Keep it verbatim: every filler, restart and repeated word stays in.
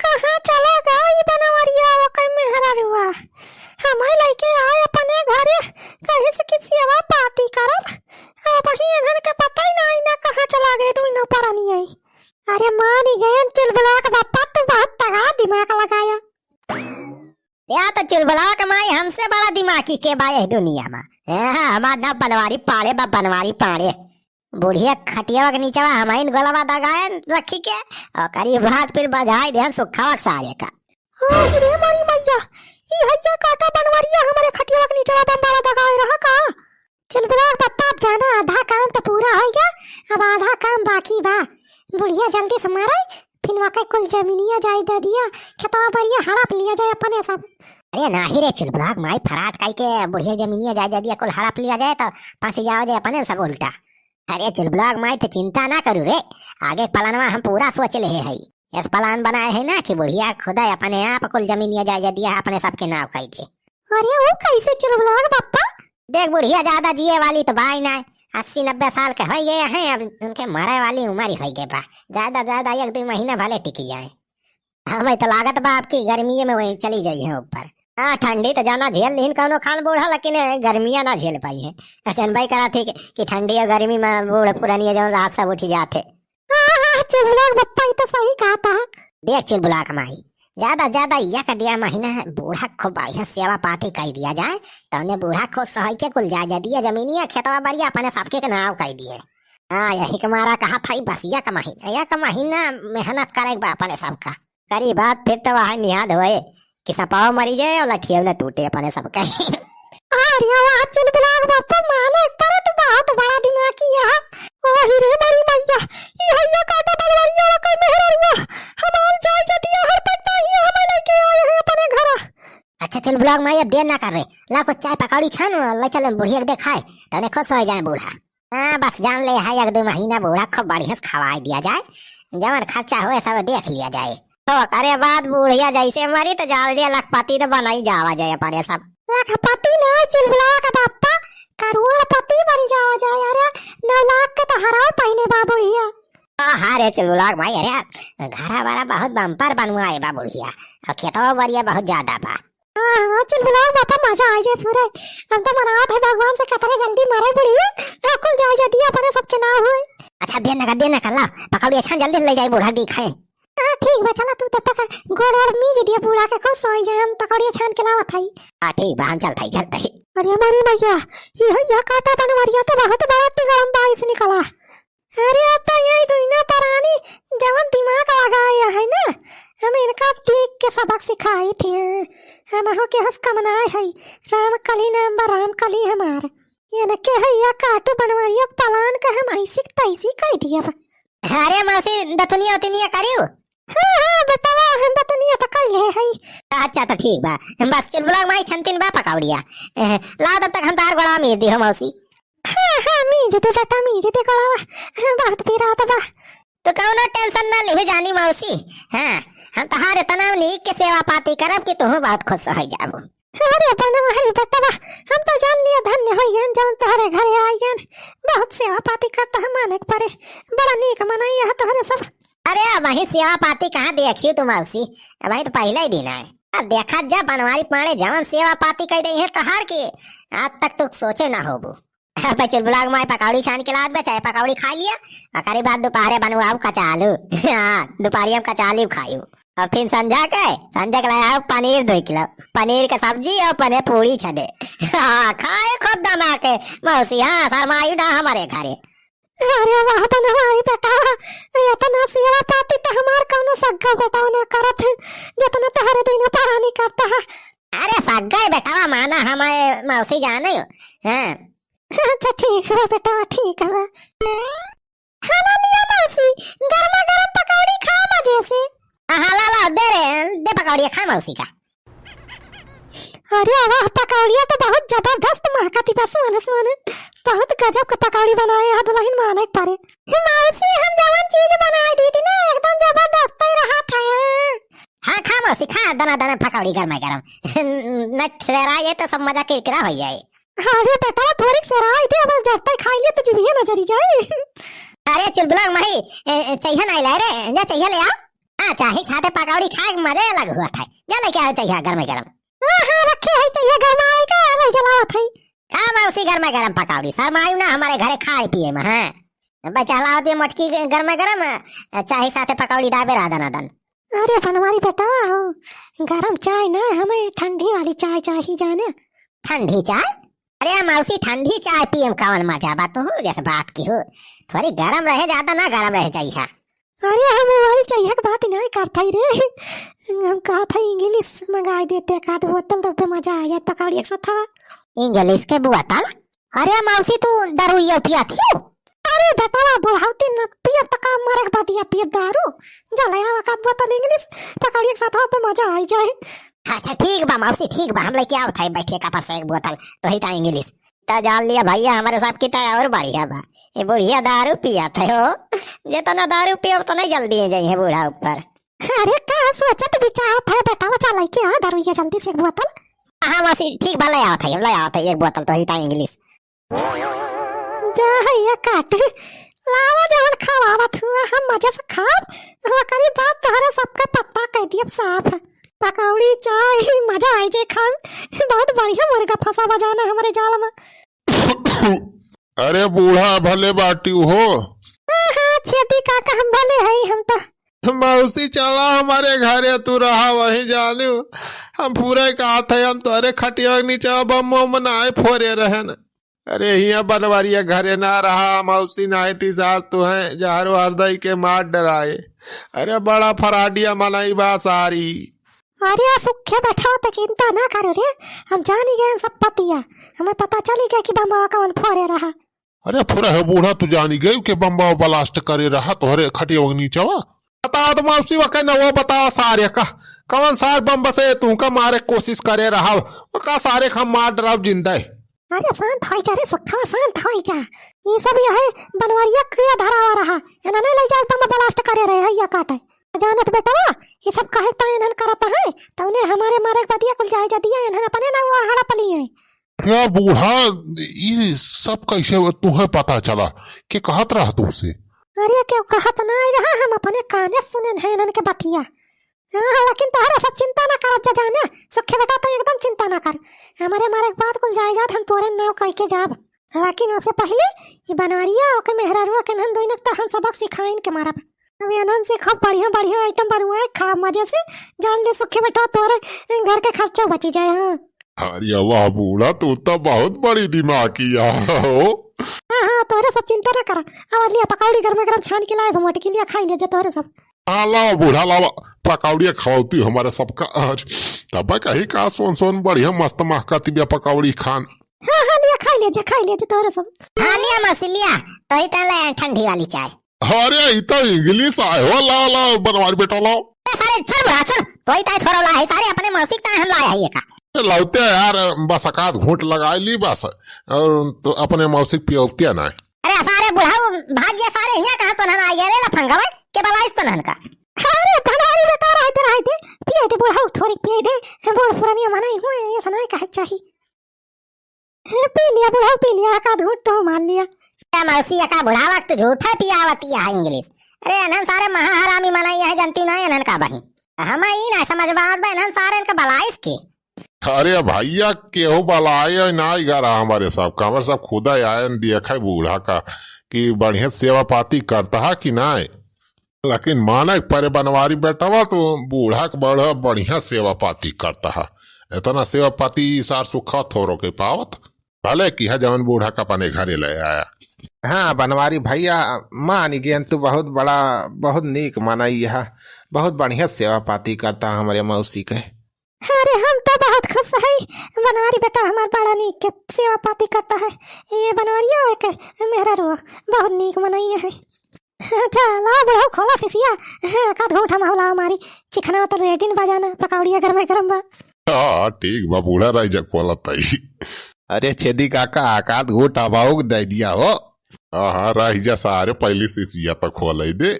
कहाँ चला गई बनवरिया ओकर मेहररुआ? हमइ लइके आए अपने घरे, कहिस कि सेवा पाती करब। अबहीं इन्हन के पता ही नाहीं ना कहाँ चला गए दुइनो परनिया। अरे मानी गयन चुलबुला के बप्पा, तू बहुत तगड़ा दिमाग लगाया। या तो चुलबुला के माई हमसे बड़ा दिमागी के बा यह दुनिया में। ए, हमार नाम बनवारी पाड़े बा, बनवारी पाड़े। बुढ़िया खटियावा के नीचवा हमइन गोलवा दगाए रखी के, ओकरी बाद फिर बजाए देहन सुखावा के सारे का। ओ रे मारी मैया, ई हइया काटा बनवरिया हमरे खटियावा के नीचवा बम्बाला दगाए रहा का? चुलबुला के बप्पा, अब जाना आधा काम तो पूरा होइ गया, अब आधा काम बाकी बा। बुढ़िया जल्दी से मारे, फिर वके कुल जमीनिया जायदादिया, खेतवा बरिया हड़प लिया जाए अपने सब। अरे नाही रे चुलबुला के माई, फराट कई के बुढ़िया जमीनिया जायदादिया कुल हड़प लिया जाए तो फंसी जाओ जे अपने सब उल्टा। अरे चुलबुला के माई, तो चिंता ना करू रे, आगे प्लानवा हम पूरा सोच लेहे हई। ऐस प्लान बनाए है ना कि बुढ़िया खुदा अपने आप कुल जमीनिया जायदादिया अपने सबके नाव कई दे। अरे वो कैसे चुलबुला के बप्पा? देख बुढ़िया ज्यादा जिए वाली तो बाई ना, अस्सी नब्बे साल के होइ गए हैं, अब उनके मरे वाली उम्र ही होइ गए बा। ज्यादा ज्यादा एक दो महीना भले टिकी जाए। हमें तो लागत बा आपकी गर्मी में वहीं चली जाई है ऊपर। हाँ, ठंडी तो जाना झेल लीन, कौनो खान बूढ़ा, लेकिन गर्मियाँ ना झेल पाई है। ऐसे अनबाई करा थी कि, कि ठंडी और गर्मी में बूढ़ पुरानिया जौन रात सब उठी जाते। हाँ, हाँ, चुलबुला के बप्पा, ई तो सही कहा था। देख चुलबुला के माई, ज्यादा, ज्यादा एक डेढ़ महीना बूढ़ा को बढ़िया सेवा पाती कई दिया जाए, तौने बूढ़ा को सही के कुल जायदादिया जमीनिया खेतवा बरिया अपने सबके के नाव कई दिए। हाँ, यही के मारा कहा था, ई बस एक महीना, एक महीना मेहनत करे के बा अपने सबका। करी बात फिर तो वही नियाद होए कि सपाव मरी जाए और लठिया न टूटे अपने सबका। अरे वाह, चुलबुला के बप्पा, माने एक पर तो बहुत बड़ा दिमाग किया। ओ हीरे बड़ी मैया, ई हइया काटा बनवरिया का मेहररुआ, हमार जायदादिया हड़पत नाहीं, हमें लइके आए हैं अपने घरा। अच्छा चुलबुला के माई, अब देर ना कर रे, ला कुछ चाय पकौड़ी छान, ले चल बुढ़िया के देखाए, तने खुश हो जाए बूढ़ा। हाँ, बस जान ले, है एक दो महीना बूढ़ा खूब बढ़िया से खवाई दिया जाए, जवन खर्चा होए सब देख लिया जाए। तो करे बात बुढ़िया जैसे मरी तो जान लिया लखपति तो बनाई जावा जाए अपने सब। लखपति ना चुलबुला के बप्पा, करोड़पति बनी जावा जाए। अरे नौ लाख के तो हराव पहिने बा बुढ़िया। हाँ, हाँ रे चुलबुला के माई, अरे घरा वाला बहुत बम्पर बनवाए बा बुढ़िया, और खेतवा बरिया बहुत ज्यादा बा। हाँ, हाँ, चुलबुला के बप्पा, मजा आ जाए पूरे। हम तो मनावत है भगवान से कतरे जल्दी मरे बुढ़िया, और कुल जायदादिया अपने सबके नाव होए। अच्छा, देर ना कर, देर ना कर, ला पकौड़ी छान जल्दी ले जाए बूढ़ा दी खाए। हाँ, ठीक बा, चला तू तब तक गोड़ वोड़ मीज दिया बूढ़ा के, खुश हो जाए, हम पकौड़ी छान के लावत हई। हाँ, ठीक बा, हम चलत हई, चलत हई। अरे हमारी मैया, ई हइया काटा बनवरिया तो बहुत बड़ा तिगड़म बाइस निकला। अरे अब तो यही दुइना परानी जवन दिमाग लगाया है ना, हम इनका देख के सबक सिखाई थे। हम हो के हंस कमनाए है, राम कली नाम बा, राम कली हमार। इनके हइया काटू बनवरिया प्लान का हम ऐसी तैसी कह दिया बा। अरे मौसी, दतुनिया उतुनिया करियो? हाँ, हाँ, बेटवा, हम दतुनिया तो कइले हई। अच्छा, तो ठीक बा। बस चुलबुला के माई छनतिन बा पकौड़िया। ए, लाओ तब तक हम तार गोड़वा मीज दी हो मौसी। हाँ, हाँ, मीज दे बेटा, मीज दे गोड़वा। हाँ, बहुत पिरात बा। तो कौनो tension ना लिहे जानी मौसी। हाँ, हम तहार इतना नीक के सेवा पाती करब कि तुहू बहुत खुश हो जाबू। अरे बनवारी बेटवा, हम तो जान लिया धन्य होइगन जौन तोहरे घरे आइगन। बहुत सेवा पाती करता है माने के परे। बड़ा नीक मनई है तोहरे सब। अरे अबहीं सेवा पाती कहाँ देखियो तू मौसी, अबहीं तो पहले ही दिन आए। अब देखा जा बनवारी पाड़े जवन सेवा पाती कह दे है तोहार के, आज तक तू सोचे ना होबू। अब चुलबुला के माई पकौड़ी छान के लात बा, चाहे पकौड़ी खा लिया, ओकरे बाद दोपहरे बनवाऊ कचालू। हाँ, दोपहरिया में कचालू खायू। और फिर संझा के, संझा के लाया पनीर दो किलो, पनीर के सब्जी और पनीर पूड़ी छने। हाँ, खाए खूब दमा के, मौसी, हाँ, शर्मायु ना हमारे घरे। अरे वाह, बनवारी बेटा, इतना सेवा पाती तो हमार कौनो सग्गा बेटा ना करत है, जितना तोहरे दुइनो परानी करता है। अरे सग्गा बेटवा माना हमारे मौसी जाने हो। हाँ। अच्छा ठीक है बेटवा, ठीक है। हाला लिया मौसी, गरमा गरम पकौड़ी खा मजे से। हाँ, हाला ला, दे रे, दे पकौड़िया खा मौसी का। अरे वाह, पकौड़िया तो बहुत जबरदस्त महकती बा, सुन, सुन। बहुत गजब के पकौड़ी बनाए है दुलहिन माने के परे। हे मौसी, हम जवन चीज बनाए दी थी ना, एकदम जबरदस्त ही रहा था। हाँ, खा मौसी, खा, दना दना पकौड़ी गरमा गरम। न ठहरा ये तो सब मजा किरकिरा हो जाए। अरे बेटा, थोड़ी सराय दे, अब जरते खाई ले तो जिभिया न जरी जाए। अरे चुलबुला माई, ए, ए, चाहिए ना लाए रे, जा चाहिए ले आ। हाँ, चाही साथे पकौड़ी खाए के मजे अलग हुआ था। जा लेके आओ चाहिए गरमे गरम। हाँ, हाँ, रखे है चाहिए गरमाए का, वही जलावत है। हाँ, मौसी गरमे गरम पकौड़ी, शर्मायू ना, हमारे घरे खाए पिए में, हाँ। अब चलावत है मोटकी गरमे गरम, चाही साथे पकौड़ी दाबे रहा दनादन। अरे बनवारी बेटवा हो, गरम चाय ना, हमें ठंडी वाली चाय चाही जाने। ठंडी चाय? अरे मौसी, ठंडी चाय पिए में कौन मजा बा? तू जैसे बात की हो, थोड़ी गरम रहे, ज्यादा ना गरम रहे चाहिए। अरे हम मोबाइल चाहिए के बात नहीं करत हई रे, हम कहत हई इंग्लिश मंगाई देते एक आध बोतल, तब पे मजा आ जात पकौड़ी एक साथ हवा। इंग्लिश के बोतल? अरे मौसी, तू दारू ये पियत हियो? अरे बेटवा, बुढ़ौती में पियब त का, मरे के बाद ये पियब दारू? जा ले आवा एक आध बोतल इंग्लिश, पकौड़ी एक साथ हवा पे मजा आई जाए। अच्छा ठीक बा मौसी, ठीक बा, हम लेके आवत है बैठे का पर से एक बोतल, तो ही ता इंग्लिश। त जान लिया भैया, हमारे सब की त और बढ़िया बा। ये बुढ़िया दारू पियत है हो, जितना दारू पियो उतना जल्दी ही जाइए बूढ़ा ऊपर। अरे का सोचत विचारत है बेटा, वो चलाई के आ दारू ये जल्दी से एक बोतल। हाँ मौसी, ठीक बा, ले आवत है, ले आवत है एक बोतल तो ही ता इंग्लिश। जा है ये काट, लावा जवन खवावत हुआ, हम मजे से खाब, ओकरी बाद तोहरे सबके पत्ता कह दियब साफ। पकौड़ी चाय, मजा आई जे खान, बहुत बढ़िया मुर्गा फंसा बजाना हमारे जाल में। अरे बूढ़ा भले बाटी हो। हाँ, हाँ, छेदी काका हम भले हई, हम तो। मौसी चला हमारे घरे, तू रहा वहीं जानू। हम पूरे कहत है, हम तोरे खटिया के नीचे बम उम नाय फोरे रहन। अरे हियाँ बनवारिया घरे ना रहा, मौसी नाय ती सार तू है, जहर वहर दई के मार डराए। अरे बड़ा फराडिया मनई बा सारी। अरे सुखे बैठा तो चिंता ना करो रे, हम जानी गए सब पतिया, हमें पता चली गया कि बम्बा कौन फोरे रहा। अरे फुरा है बूढ़ा, तू जानी गई के बम्बा ब्लास्ट करे रहा तोहरे खटिया के नीचवा। बता दो मौसी, वो कहना वो बता सारे का, कौन सार बम्बा से तुमका मारे कोशिश करे रहा, वो का सारे का मार डराव जिंदा है। अरे शांत होई जा रे सुखा, शांत होई जा। ये सब ये है बनवरिया के धरावा रहा, इन्हें नहीं ले जाए बम्बा ब्लास्ट करे रहे है या काटे। जानत बेटवा, ये सब कहे तो इन्हन करत है, तौने हमारे मारे के बदिया कुल जाए जदिया, इन्हन अपने ना वो हड़प लिए। क्या बूढ़ा, ये सब कैसे तुहे पता चला? के कहत रहा तुमसे? अरे केहू कहत ना रहा, हम अपने काने सुने हैं इन्हन के बतिया। हाँ, लेकिन तोहरा सब चिंता ना करत जा जाने, सुखे बेटा तो एकदम चिंता ना कर, हमारे मारे के बाद कुल जाए जात हम तोरे नाव कह के जाब। लेकिन उससे पहले ये बनवरिया ओके मेहरारुआ के इन्हन दोनों के तो हम सबक सिखाइन के मारब। अब इन्हन से खूब बढ़िया बढ़िया आइटम बनवाए, खा मजे से, जान ले सुखे बेटा तोरे घर के खर्चा बची जाए। हाँ। अरे वाह बूढ़ा, तू तो बहुत बड़ी दिमागी आ हो। हाँ, हाँ, तोरे सब चिंता ना करा। अब लिया पकौड़ी गरम गरम छान के लाए, भमोट के लिया खाई ले जा तोरे सब। हाँ, लावा बूढ़ा, लावा, पकौड़िया खवाउती हमारे सबका। अरे, तब कही का सोन सोन बढ़िया मस्त महकती बिया पकौड़ी खान। हाँ, हाँ, लिया खाई ले जा, खाई ले जा तोरे सब। हाँ, लिया मौसी, लिया, तो ही तो ले ठंडी वाली चाय। अरे, ई तो इंग्लिश आए हो, लाओ, लाओ, बनवारी बेटा, लाओ। ए, सारे, छोड़ बुढ़ा, छोड़। तोई ताई थोड़ा ला है, सारे अपने मौसी ताई हम लाए है ये का। अरे, लावते यार, बस एकाध घूंट लगाई ली बस, और तो अपने मौसी पियौते ना। अरे, सारे बुढ़ाऊ भाग गया, सारे हियाँ कहाँ तो नहन आ गया रे लफंगा भाई, के बलाइस तो नहन का। अरे, बनवारी बेटा, रहते, रहते, पिए दे बुढ़ाऊ, थोड़ी पिए दे, बूढ़ पुरानिया मनाई हुए, ये सुनाए कहे चाही। पी लिया बुढ़ऊ, पी लिया, एकाध घूंट तो मार लिया। ए मौसी, एका बुढ़ावा के तो झूठा पियावती है इंग्लिश। अरे, इन्हन सारे महाहरामी मनई है, जनती ना इन्हन का बही। हमें ई ना समझ में आवत बा, इन्हन सारे इनका बलाइस के। अरे भैया, केहू बलाए ना, ई गरा हमारे सब का, हमारे सब खुदा आयन देखे बूढ़ा का कि बढ़िया सेवा पाती करता है कि नाय। लेकिन माने के परे बनवारी बेटवा तो बूढ़ा के बड़ा बढ़िया सेवा पाती करता है। इतना सेवा पाती ई सार सुखा थोरो के पावत। भले किहा जवन बूढ़ा का अपने घरे ले आया। हाँ बनवारी भैया, मान गेन तू बहुत बड़ा, बहुत नीक मनई है, बहुत बढ़िया सेवा पाती करता हमरे मौसी के। अरे हम तो बहुत खुश है बनवारी बेटा, हमार बड़ा नीक के सेवा पाती करता है। ये बनवारिया एक मेहरारू बहुत नीक मनई है। अच्छा, लाओ बुढ़ऊ, खोला सिसिया। हाँ, का घूट हम हौला हमारी। चिखना तो रेडिन बजाना, पकौड़िया गरमे गरम बा। हाँ, ठीक बा, बूढ़ा रह जा, खोला तई। अरे छेदी काका, आकात घूट हवाऊ दे दिया हो। हाँ, हाँ, रह जा सारे, पहली सिसिया तो खोले दे।